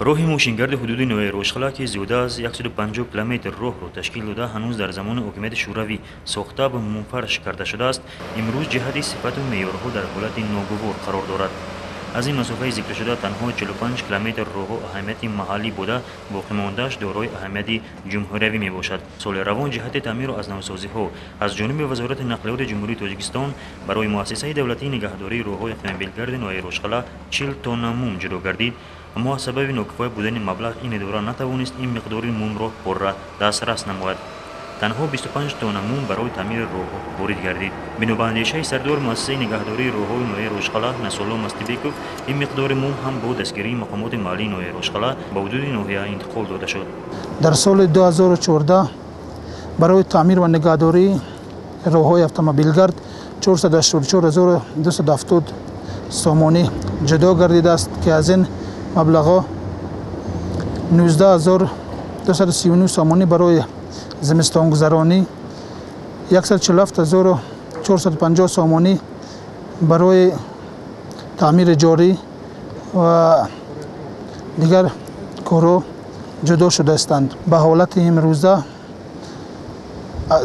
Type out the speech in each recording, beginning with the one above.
Роҳи мошингарди ҳудуди ноҳияи Рошқалъа, ки зиёда аз 150 километр роҳро ташкил дода, ҳанӯз дар замони ҳокимияти Шӯравӣ сохта ва мумфарш карда шудааст, имрӯз ҷиҳати сифату меъёрҳо дар ҳолати ногувор қарор дорад. Аз ин масофаи зикршуда танҳо 45 километр роҳҳо аҳамияти маҳаллӣ буда, боқимондааш дорои аҳамияти ҷумҳуриявӣ мебошад. Соли равон ҷиҳати таъмиру аз навсозиҳо аз ҷониби Вазорати нақлиёти Ҷумҳурии Тоҷикистон барои муассисаи давлатии нигаҳдории роҳҳои автомобилгарди ноҳияи Рошқалъа 40 тонна мум ҷудо гардид, аммо аз сабаби нокифоя будани маблағ ин идора натавонист ин миқдори мумро пурра дастрас намояд. Танҳо 25 тонна мум барои таъмири роҳҳо ворид гардид. Бино ба андешаи сардори муассисаи нигаҳдории роҳҳои ноҳияи Рошқалъа Насрулло Мастибеков, ин миқдори мум ҳам бо дастгирии мақомоти маҳаллии ноҳияи Рошқалъа ба ҳудуди ноҳия интиқол дода шуд. Дар соли 2014 барои таъмир ва нигаҳдории роҳҳои автомобилгард 484 270 сомонӣ ҷудо гардидааст, ки аз ин маблағҳо 19 239 сомонӣ барои зимистонгузаронӣ, 147 450 сомонӣ барои таъмири ҷорӣ ва дигар корҳо ҷудо шудаистанд. Ба ҳолати имрӯза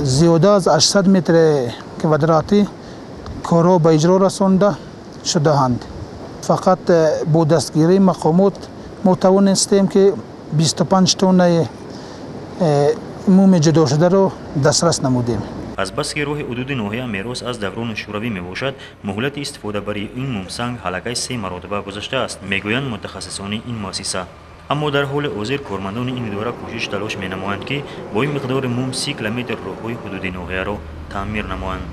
зиёда аз 800 метри квадратӣ корҳо ба иҷро расонда шудаанд. Фақат бо дастгирии мақомот мо тавонистем, ки 25 тоннаи муми ҷудошударо дастрас намудем. Азбаски роҳи ҳудуди ноҳия мерос аз даврони Шӯравӣ мебошад, муҳлати истифодабарии ин мумсанг аллакай се маротиба гузаштааст, мегӯянд мутахассисони ин муассиса. Аммо дар ҳоли ҳозир кормандони ин идора кӯшиш талош менамоянд, ки бо ин миқдори мум 30 километр роҳҳои ҳудуди ноҳияро таъмир намоянд.